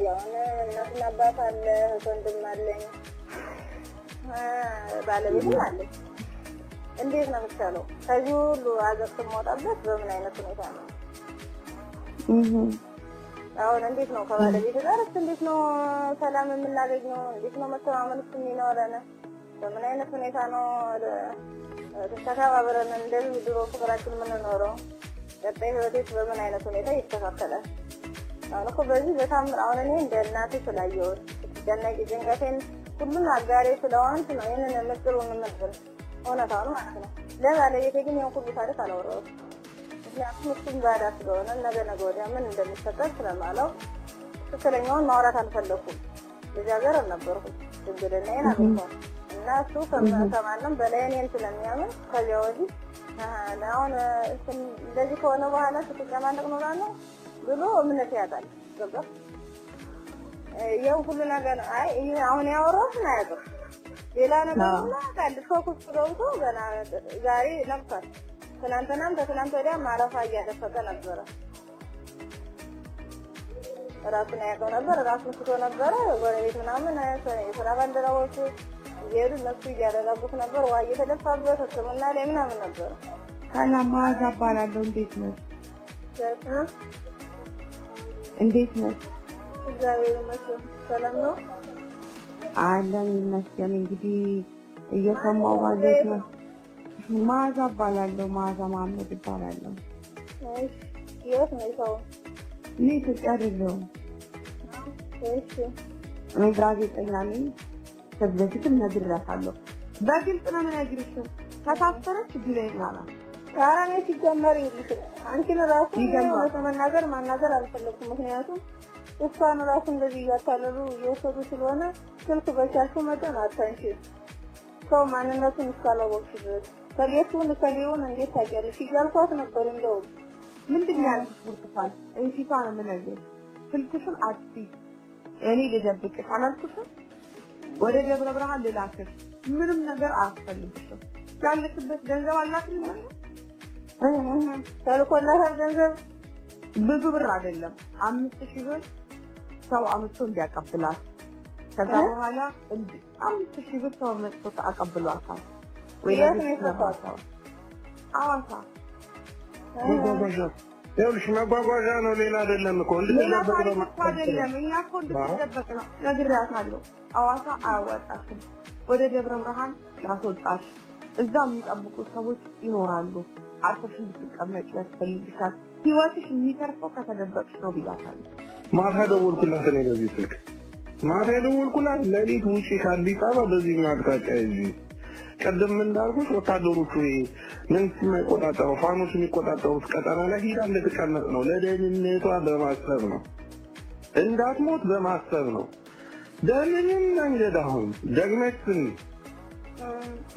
ያው እናትና አባት አለ፣ እህት ወንድም አለኝ፣ ባለቤትም አለኝ። እንዴት ነው የሚቻለው? ከዚህ ሁሉ አዘቅት የምወጣበት በምን አይነት ሁኔታ ነው? አሁን እንዴት ነው ከባለቤት ጋርስ እንዴት ነው ሰላም የምናገኘው? እንዴት ነው መተማመንስ የሚኖረን? በምን አይነት ሁኔታ ነው ተከባብረን እንደዚህ ድሮ ፍቅራችን የምንኖረው? ቀጣይ ህይወቴስ በምን አይነት ሁኔታ ይስተካከላል? አሁን እኮ በዚህ በታምር አሁን እኔ እንደ እናቴ ስላየሁት ስትጨነቂ ጭንቀቴን ሁሉን አጋሬ ስለሆንኩ ነው ይህንን ምስጢሩን የምነግርሽ፣ እውነታውን ማለት ነው። ለባለቤቴ ግን ይሄን ሁሉ ታሪክ አላወራሁትም። ምክንያቱም እሱም ባዳ ስለሆነ ነገ ነገ ወዲያ ምን እንደሚፈጠር ስለማላውቅ ትክክለኛውን ማውራት አልፈለኩም። ልጃገረድ አልነበርኩም፣ ድንግልናዬን አግኝቷል እና እሱ ከማንም በላይ እኔን ስለሚያምን ከዚያ ወዲህ አሁን እንደዚህ ከሆነ በኋላ ስትጨማለቅ እኖራለሁ ብሎ እምነት ያጣል። ገባህ? ያው ሁሉ ነገር አይ ይሄ አሁን ያወራሁትን አያውቅም። ሌላ ነገር ሁሉ ያውቃል። Shock ውስጥ ገብቶ ገና ዛሬ ነቅቷል። ትናንትናም ከትናንት ወዲያ ማረፋ እያደፈቀ ነበረ። ራሱን አያውቀው ነበር። ራሱን ስቶ ነበረ። ጎረቤት ምናምን የስራ ባልደረቦቹ እየሄዱ እነሱ እያደረጉት ነበር። ውሃ እየተደፋበት ሕክምና ላይ ምናምን ነበረ። ሰላም፣ መዓዛ እባላለሁ። እንዴት ነሽ? እንዴት ነሽ? እግዚአብሔር ይመስገን ሰላም ነው። አለን ይመስገን። እንግዲህ እየሰማሁ ባለሁት ነው። መዓዛ እባላለሁ። መዓዛ መሀመድ እባላለሁ። እሺ፣ የት ነው ሰው? እኔ ኢትዮጵያ አይደለሁም። እሺ፣ እኔ ጋዜጠኛ ነኝ። ከዚህ በፊትም ነግሬያታለሁ። በግልጽ ነው የምነግርሽ። ከታሰረች ችግር ናት። ኧረ እኔ ሲጀመር ይኸውልሽ አንቺን እራሱ እውነት ለመናገር ማናገር አልፈለኩም። ምክንያቱም እሷን እራሱ እንደዚህ እያታለሉ እየወሰዱ ስለሆነ ስልክ በቻልሽው መጠን አታንሺ። ሰው ማንነቱን እስካላወቅሽ ድረስ ከሌቱን ከሌውን እንዴት ታውቂያለሽ እያልኳት ነበር። እንደውም ምንድን ነው ያልኩሽ? ብርቱካን እንሲቷ ነው የምነግርሽ። ስልክሽን አጥፊ፣ እኔ ልደብቅሽ አላልኩሽም? ወደ ደብረ ብርሃን ልላክሽ። ምንም ነገር አያስፈልግሽም። ያለሽበት ገንዘብ አላክልም። ተልኮላታል ገንዘብ ብዙ ብር አይደለም፣ 5,000 ብር ሰው አምጥቶ እንዲያቀብላት። ከዛ በኋላ 5,000 ብር ሰው መጥቶ አቀብሏታል። ወይ ሐዋሳ መጓጓዣ ይኸውልሽ፣ መጓጓዣ ነው፣ ሌላ አይደለም እኮ። ሌላ ታሪክ እኮ አይደለም። እኛ እኮ እንድትደበቅ ነው ነግሬያታለሁ። ሐዋሳ አያዋጣሽም፣ ወደ ደብረ ብርሃን ላስወጣሽ። እዛ የሚጠብቁ ሰዎች ይኖራሉ። አርፈሽ እንድትቀመጪ ያስፈልግሻል። ህይወትሽ የሚተርፈው ከተደበቅሽ ነው ብያታለሁ። ማታ ደወልኩላት እኔ በዚህ ስልክ ማታ የደወልኩላት ሌሊት ውጪ ከአዲስ አበባ በዚህ አቅጣጫ ይዤ ቀደም እንዳልኩሽ ወታደሮቹ መንግስት የማይቆጣጠረው ፋኖች የሚቆጣጠሩት ቀጠና ላይ ሂዳ እንድትቀመጥ ነው። ለደህንነቷ በማሰብ ነው፣ እንዳትሞት በማሰብ ነው። በምንም መንገድ አሁን ደግመሽ ስሚ፣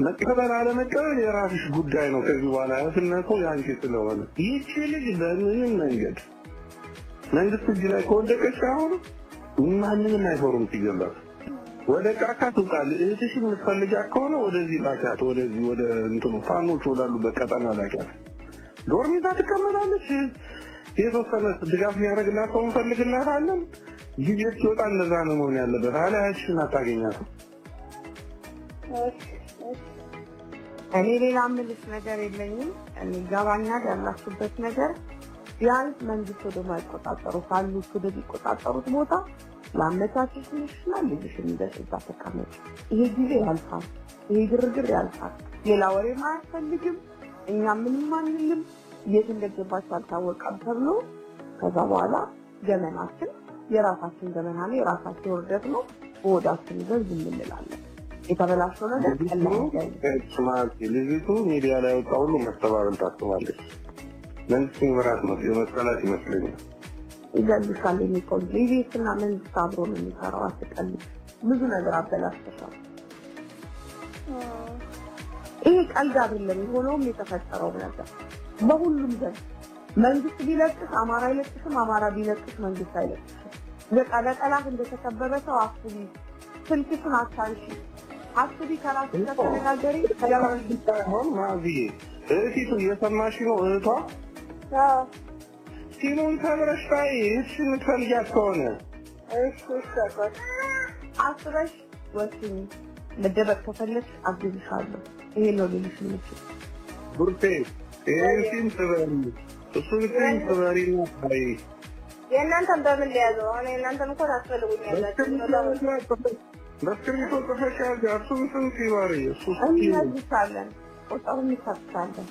መቀበል አለመቀበል የራስሽ ጉዳይ ነው። ከዚህ በኋላ ኃላፊነቱ የአንቺ ስለሆነ ይቺ ልጅ በምንም መንገድ መንግስት እጅ ላይ ከወደቀች አሁን ማንንም አይፈሩም። ሲገባት ወደ ጫካ ትውጣል። እህትሽን የምትፈልጊያት ከሆነ ወደዚህ ላኪያት፣ ወደዚህ ወደ እንትኑ ፋኖች ወዳሉበት ቀጠና ላኪያት። ዶርም ይዛ ትቀመጣለች። የተወሰነ ድጋፍ የሚያደርግላት ሰው እንፈልግላታለን። ጊዜ ሲወጣ እንደዛ ነው መሆን ያለበት። አለያ እህትሽን አታገኛትም። እኔ ሌላ የምልሽ ነገር የለኝም። እኔ ይገባኛል ያላችሁበት ነገር። ቢያንስ መንግስት ወደማይቆጣጠሩ ካሉት ወደሚቆጣጠሩት ቦታ ላመቻችሽልሽና ልጅሽን ይዘሽ እዛ ተቀመጪ። ይሄ ጊዜ ያልፋል። ይሄ ግርግር ያልፋል። ሌላ ወሬም አያስፈልግም። እኛ ምንም አንልም። የት እንደገባች አልታወቀም ተብሎ ከዛ በኋላ ገመናችን የራሳችን ገመና ነው፣ የራሳችን ውርደት ነው። በሆዳችን ይዘን ዝም እንላለን። የተበላሸው ነገር ቀላል ልጅቱ ሚዲያ ላይ ወጣ ሁሉ መስተባበል ታስባለች። መንግስት ምራት ነው የመሰላት ይመስለኛል። ይገልሻል። የሚቆም ኢቢኤስና መንግስት አብሮ ነው የሚሰራው። አትቀልድ። ብዙ ነገር አበላሽተሻል። ይሄ ቀልድ አይደለም። የሆነውም የተፈጠረው ነገር በሁሉም ዘንድ መንግስት ቢለቅሽ አማራ አይለቅሽም፣ አማራ ቢለቅሽ መንግስት አይለቅሽም። በቃ በጠላት እንደተከበበ ሰው አስቢ። ስልክሽን አታንሺ፣ አስቢ፣ ከራስሽ ጋር ተነጋገሪ። ሳይሆን ማዝዬ እህቲቱ እየሰማሽ ነው? እህቷ ሲሙን ተምረሽ ታይ እህትሽ የምትፈልጊያት ከሆነ አስበሽ ወስኚ። መደበቅ ከፈለግሽ አግዝሻለሁ። ይሄ ነው ልልሽ የምችል። ቡርቴ ይሄን ሲም ስበሪ፣ እሱን ሲም ስበሪና ታይ። የእናንተን በምን ሊያዘው? አሁን የእናንተን እኮ ታስፈልጉኛላችሁ። በእስክሪብቶ ጽፈሽ ያዥ። እሱን ስም ሲበሪ እሱ እንነግርሻለን፣ ቁጥሩን እንሰጥሻለን።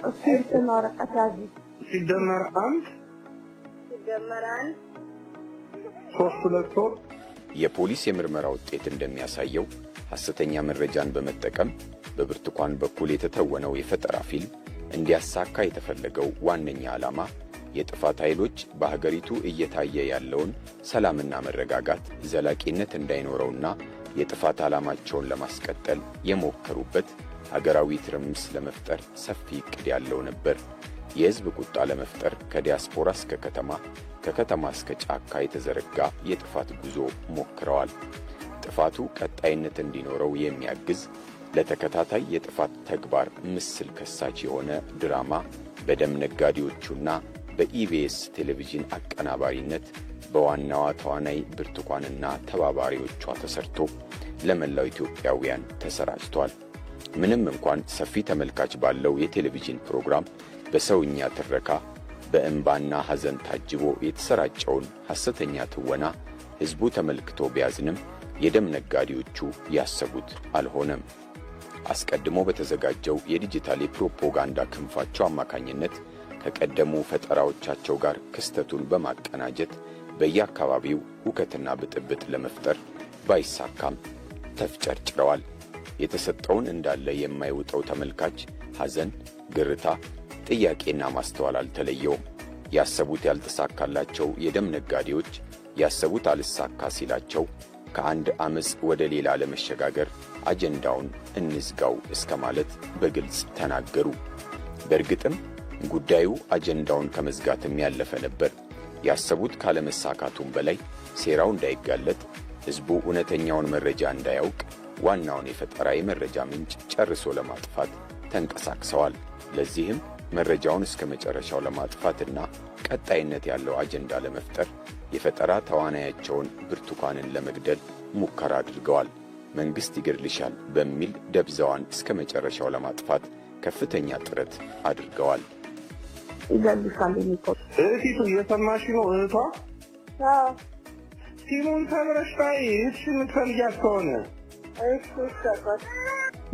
እስክሪብቶና ወረቀት ያዢ። ሲደመር 1 ሲደመር 1 3 2 3። የፖሊስ የምርመራ ውጤት እንደሚያሳየው ሐሰተኛ መረጃን በመጠቀም በብርቱካን በኩል የተተወነው የፈጠራ ፊልም እንዲያሳካ የተፈለገው ዋነኛ ዓላማ የጥፋት ኃይሎች በሀገሪቱ እየታየ ያለውን ሰላምና መረጋጋት ዘላቂነት እንዳይኖረውና የጥፋት ዓላማቸውን ለማስቀጠል የሞከሩበት ሀገራዊ ትርምስ ለመፍጠር ሰፊ ዕቅድ ያለው ነበር። የሕዝብ ቁጣ ለመፍጠር ከዲያስፖራ እስከ ከተማ፣ ከከተማ እስከ ጫካ የተዘረጋ የጥፋት ጉዞ ሞክረዋል። ጥፋቱ ቀጣይነት እንዲኖረው የሚያግዝ፣ ለተከታታይ የጥፋት ተግባር ምስል ከሳች የሆነ ድራማ በደም ነጋዴዎቹና በኢቢኤስ ቴሌቪዥን አቀናባሪነት በዋናዋ ተዋናይ ብርቱካንና ተባባሪዎቿ ተሰርቶ ለመላው ኢትዮጵያውያን ተሰራጭቷል። ምንም እንኳን ሰፊ ተመልካች ባለው የቴሌቪዥን ፕሮግራም በሰውኛ ትረካ በእንባና ሐዘን ታጅቦ የተሰራጨውን ሐሰተኛ ትወና ሕዝቡ ተመልክቶ ቢያዝንም የደም ነጋዴዎቹ ያሰቡት አልሆነም። አስቀድሞ በተዘጋጀው የዲጂታል የፕሮፓጋንዳ ክንፋቸው አማካኝነት ከቀደሙ ፈጠራዎቻቸው ጋር ክስተቱን በማቀናጀት በየአካባቢው ሁከትና ብጥብጥ ለመፍጠር ባይሳካም ተፍጨርጭረዋል። የተሰጠውን እንዳለ የማይውጠው ተመልካች ሐዘን፣ ግርታ፣ ጥያቄና ማስተዋል አልተለየውም። ያሰቡት ያልተሳካላቸው የደም ነጋዴዎች ያሰቡት አልሳካ ሲላቸው ከአንድ አመፅ ወደ ሌላ ለመሸጋገር አጀንዳውን እንዝጋው እስከ ማለት በግልጽ ተናገሩ። በእርግጥም ጉዳዩ አጀንዳውን ከመዝጋትም ያለፈ ነበር። ያሰቡት ካለመሳካቱም በላይ ሴራው እንዳይጋለጥ፣ ሕዝቡ እውነተኛውን መረጃ እንዳያውቅ ዋናውን የፈጠራ የመረጃ ምንጭ ጨርሶ ለማጥፋት ተንቀሳቅሰዋል። ለዚህም መረጃውን እስከ መጨረሻው ለማጥፋትና ቀጣይነት ያለው አጀንዳ ለመፍጠር የፈጠራ ተዋናያቸውን ብርቱካንን ለመግደል ሙከራ አድርገዋል። መንግሥት ይገድልሻል በሚል ደብዛዋን እስከ መጨረሻው ለማጥፋት ከፍተኛ ጥረት አድርገዋል። ይገልሻል የሚቆ እህቲቱ እየሰማሽ ነው? እህቷ ሲሙን ሰብረሽ ታይ፣ እህትሽ የምትፈልጊያት ከሆነ።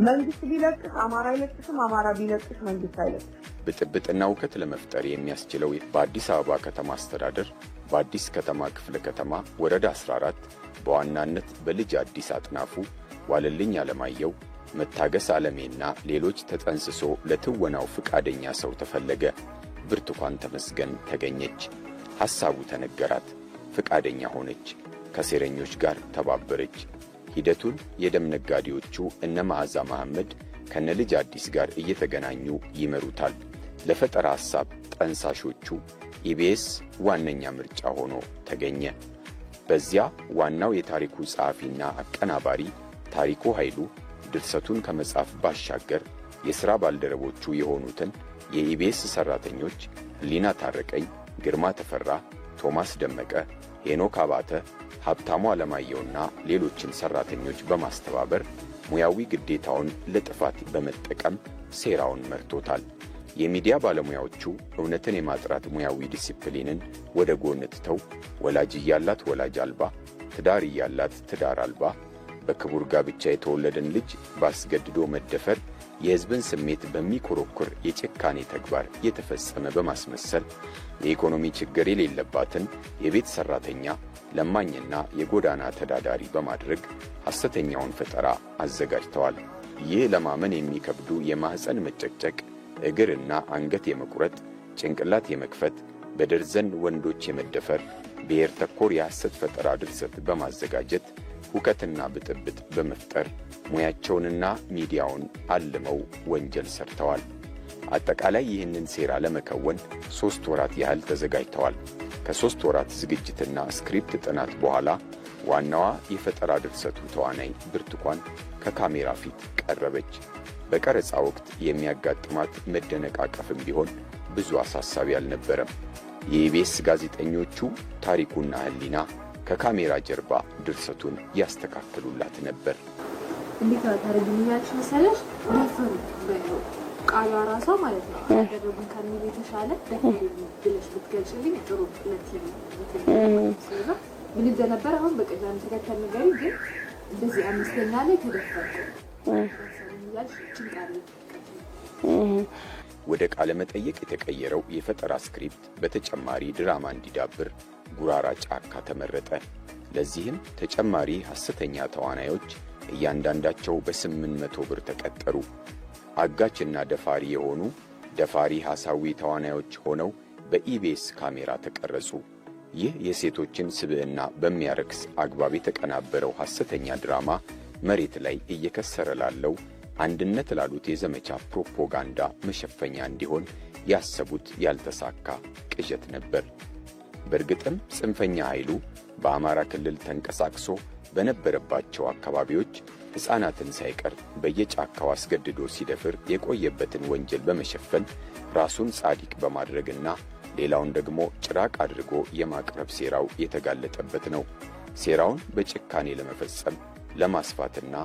መንግስት ቢለቅሽ አማራ አይለቅሽም፣ አማራ ቢለቅሽ መንግስት አይለቅሽም። ብጥብጥና ሁከት ለመፍጠር የሚያስችለው በአዲስ አበባ ከተማ አስተዳደር በአዲስ ከተማ ክፍለ ከተማ ወረዳ 14 በዋናነት በልጅ አዲስ አጥናፉ፣ ዋለልኝ አለማየሁ፣ መታገስ አለሜና ሌሎች ተጠንስሶ ለትወናው ፈቃደኛ ሰው ተፈለገ። ብርቱካን ተመስገን ተገኘች። ሐሳቡ ተነገራት። ፈቃደኛ ሆነች። ከሴረኞች ጋር ተባበረች። ሂደቱን የደም ነጋዴዎቹ እነ መዓዛ መሐመድ ከነ ልጅ አዲስ ጋር እየተገናኙ ይመሩታል። ለፈጠራ ሐሳብ ጠንሳሾቹ ኢቢኤስ ዋነኛ ምርጫ ሆኖ ተገኘ። በዚያ ዋናው የታሪኩ ጸሐፊና አቀናባሪ ታሪኩ ኃይሉ ድርሰቱን ከመጻፍ ባሻገር የሥራ ባልደረቦቹ የሆኑትን የኢቢኤስ ሠራተኞች ሕሊና ታረቀኝ፣ ግርማ ተፈራ፣ ቶማስ ደመቀ፣ ሄኖክ አባተ፣ ሀብታሙ አለማየሁና ሌሎችን ሠራተኞች በማስተባበር ሙያዊ ግዴታውን ለጥፋት በመጠቀም ሴራውን መርቶታል። የሚዲያ ባለሙያዎቹ እውነትን የማጥራት ሙያዊ ዲሲፕሊንን ወደ ጎን ትተው ወላጅ እያላት ወላጅ አልባ፣ ትዳር እያላት ትዳር አልባ፣ በክቡር ጋብቻ የተወለደን ልጅ በአስገድዶ መደፈር የሕዝብን ስሜት በሚኮረኩር የጭካኔ ተግባር የተፈጸመ በማስመሰል የኢኮኖሚ ችግር የሌለባትን የቤት ሠራተኛ፣ ለማኝና የጎዳና ተዳዳሪ በማድረግ ሐሰተኛውን ፈጠራ አዘጋጅተዋል። ይህ ለማመን የሚከብዱ የማኅፀን መጨቅጨቅ፣ እግርና አንገት የመቁረጥ፣ ጭንቅላት የመክፈት፣ በደርዘን ወንዶች የመደፈር ብሔር ተኮር የሐሰት ፈጠራ ድርሰት በማዘጋጀት ሁከትና ብጥብጥ በመፍጠር ሙያቸውንና ሚዲያውን አልመው ወንጀል ሰርተዋል። አጠቃላይ ይህንን ሴራ ለመከወን 3 ወራት ያህል ተዘጋጅተዋል። ከ3 ወራት ዝግጅትና script ጥናት በኋላ ዋናዋ የፈጠራ ድርሰቱ ተዋናይ ብርቱካን ከካሜራ ፊት ቀረበች። በቀረጻ ወቅት የሚያጋጥማት መደነቃቀፍም ቢሆን ብዙ አሳሳቢ አልነበረም። የኢቢኤስ ጋዜጠኞቹ ታሪኩና ሕሊና ከካሜራ ጀርባ ድርሰቱን ያስተካክሉላት ነበር። እንዴት ታደርጊልኛለሽ መሰለሽ? ደፈሩ በይው፣ ቃሏ ራሷ ማለት ነው። አደረጉኝ ከሚል የተሻለ ደፈሩ ብለሽ ብትገልጭልኝ ጥሩ። ስለዛ ምን እንደነበረ አሁን በቅደም ተከተል ንገሪኝ። ግን እንደዚህ አምስተኛ ላይ ተደፈርኩ እያልሽ ይህችን ቃል ወደ ቃለ መጠይቅ የተቀየረው የፈጠራ script በተጨማሪ ድራማ እንዲዳብር ጉራራ ጫካ ተመረጠ። ለዚህም ተጨማሪ ሐሰተኛ ተዋናዮች እያንዳንዳቸው በ800 ብር ተቀጠሩ። አጋችና ደፋሪ የሆኑ ደፋሪ ሐሳዊ ተዋናዮች ሆነው በኢቢኤስ ካሜራ ተቀረጹ። ይህ የሴቶችን ስብዕና በሚያረክስ አግባብ የተቀናበረው ሐሰተኛ ድራማ መሬት ላይ እየከሰረ ላለው አንድነት ላሉት የዘመቻ ፕሮፓጋንዳ መሸፈኛ እንዲሆን ያሰቡት ያልተሳካ ቅዠት ነበር። በእርግጥም ጽንፈኛ ኃይሉ በአማራ ክልል ተንቀሳቅሶ በነበረባቸው አካባቢዎች ሕፃናትን ሳይቀር በየጫካው አስገድዶ ሲደፍር የቆየበትን ወንጀል በመሸፈን ራሱን ጻድቅ በማድረግና ሌላውን ደግሞ ጭራቅ አድርጎ የማቅረብ ሴራው የተጋለጠበት ነው። ሴራውን በጭካኔ ለመፈጸም፣ ለማስፋትና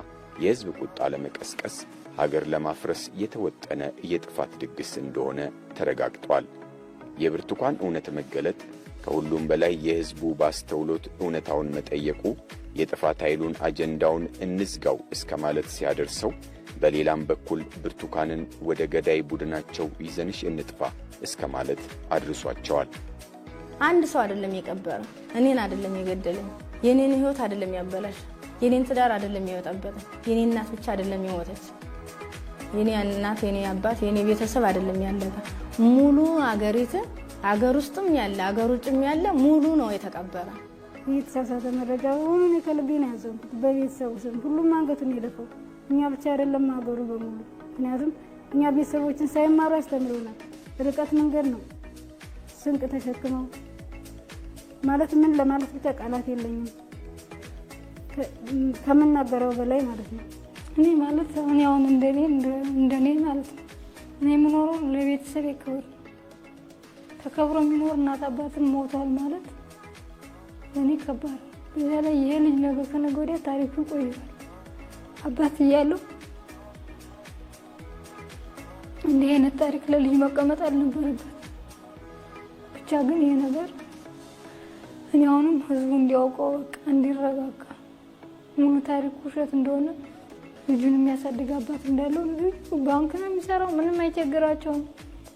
የሕዝብ ቁጣ ለመቀስቀስ፣ ሀገር ለማፍረስ የተወጠነ የጥፋት ድግስ እንደሆነ ተረጋግጧል። የብርቱካን እውነት መገለጥ፣ ከሁሉም በላይ የሕዝቡ ባስተውሎት እውነታውን መጠየቁ የጥፋት ኃይሉን አጀንዳውን እንዝጋው እስከ ማለት ሲያደርሰው፣ በሌላም በኩል ብርቱካንን ወደ ገዳይ ቡድናቸው ይዘንሽ እንጥፋ እስከ ማለት አድርሷቸዋል። አንድ ሰው አይደለም የቀበረ፣ እኔን አይደለም የገደለኝ፣ የኔን ህይወት አይደለም ያበላሽ፣ የኔን ትዳር አይደለም የበጠበጠ፣ የኔ እናት ብቻ አይደለም የሞተች፣ የኔ እናት፣ የኔ አባት፣ የኔ ቤተሰብ አይደለም ያለቀ። ሙሉ አገሪት አገር ውስጥም ያለ አገር ውጭም ያለ ሙሉ ነው የተቀበረ። የተሳሳተ መረጃ በሆኑ እኔ ከልቤ ነው ያዘንኩት። በቤተሰቡ ስም ሁሉም አንገቱን የደፋው እኛ ብቻ አይደለም፣ ሀገሩ በሙሉ። ምክንያቱም እኛ ቤተሰቦችን ሳይማሩ ያስተምሩናል። ርቀት መንገድ ነው ስንቅ ተሸክመው ማለት ምን ለማለት ብቻ ቃላት የለኝም፣ ከምናገረው በላይ ማለት ነው። እኔ ማለት እኔ አሁን እንደኔ ማለት ነው፣ እኔ የምኖረው ለቤተሰብ ክብር፣ ተከብሮ የሚኖር እናት አባትን ሞቷል ማለት ለእኔ ከባድ ነው። በዚያ ላይ ይሄ ልጅ ነገ ከነገ ወዲያ ታሪኩ ይቆያል። አባት እያለው እንዲህ አይነት ታሪክ ለልጅ መቀመጥ አልነበረበት። ብቻ ግን ይሄ ነገር እኔ አሁንም ህዝቡ እንዲያውቀው፣ በቃ እንዲረጋጋ፣ ሙሉ ታሪኩ ውሸት እንደሆነ፣ ልጁን የሚያሳድግ አባት እንዳለው። ልጁ ባንክ ነው የሚሰራው፣ ምንም አይቸግራቸውም።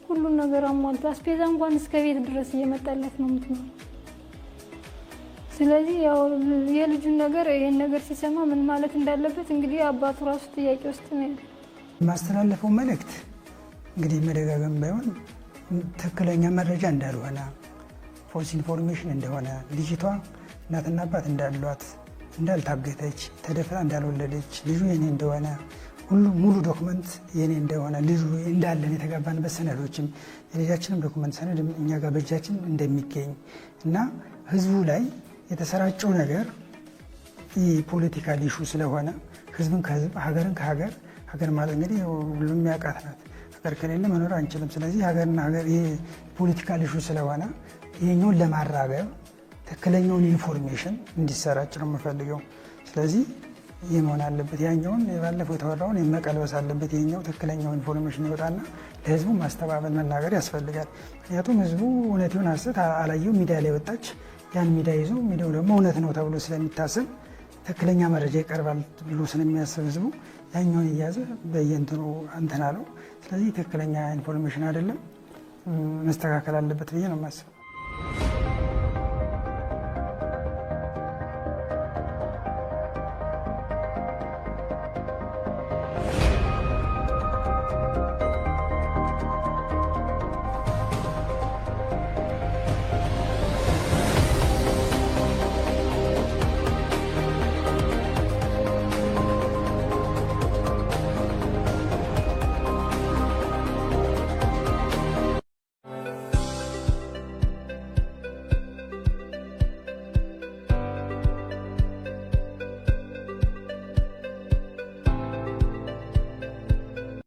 ሁሉን ነገር አሟልቶ አስቤዛ እንኳን እስከ ቤት ድረስ እየመጣላት ነው የምትኖረው። ስለዚህ ያው የልጁን ነገር ይሄን ነገር ሲሰማ ምን ማለት እንዳለበት እንግዲህ አባቱ ራሱ ጥያቄ ውስጥ ነው ያለው። የማስተላለፈው መልእክት እንግዲህ መደጋገም ባይሆን ትክክለኛ መረጃ እንዳልሆነ፣ false information እንደሆነ፣ ልጅቷ እናትና አባት እንዳሏት፣ እንዳልታገተች፣ ተደፍራ እንዳልወለደች፣ ልጁ የኔ እንደሆነ፣ ሁሉ ሙሉ document የኔ እንደሆነ፣ ልጁ እንዳለን፣ የተጋባንበት ሰነዶችም የልጃችንም document ሰነድ እኛ ጋር በእጃችን እንደሚገኝ እና ህዝቡ ላይ የተሰራጨው ነገር political issue ስለሆነ ህዝብን ከህዝብ፣ ሀገርን ከሀገር፣ ሀገር ማለት እንግዲህ ሁሉም የሚያውቃት ናት። ሀገር ከሌለ መኖር አንችልም። ስለዚህ ሀገርና ሀገር ይሄ political issue ስለሆነ ይሄኛውን ለማራገብ ትክክለኛውን information እንዲሰራጭ ነው የምፈልገው። ስለዚህ ይህ መሆን አለበት። ያኛውን ባለፈው የተወራውን መቀልበስ አለበት። ይሄኛው ትክክለኛው information ይወጣና ለህዝቡ ማስተባበል መናገር ያስፈልጋል። ምክንያቱም ህዝቡ እውነት ይሁን ሐሰት አላየው፣ ሚዲያ ላይ ወጣች። ያን ሚዲያ ይዞ ሚዲያው ደግሞ እውነት ነው ተብሎ ስለሚታሰብ፣ ትክክለኛ መረጃ ይቀርባል ብሎ ስለሚያስብ ህዝቡ ያኛውን እያዘ በየእንትኑ እንትን አለው። ስለዚህ ትክክለኛ information አይደለም፣ መስተካከል አለበት ብዬ ነው የማስበው።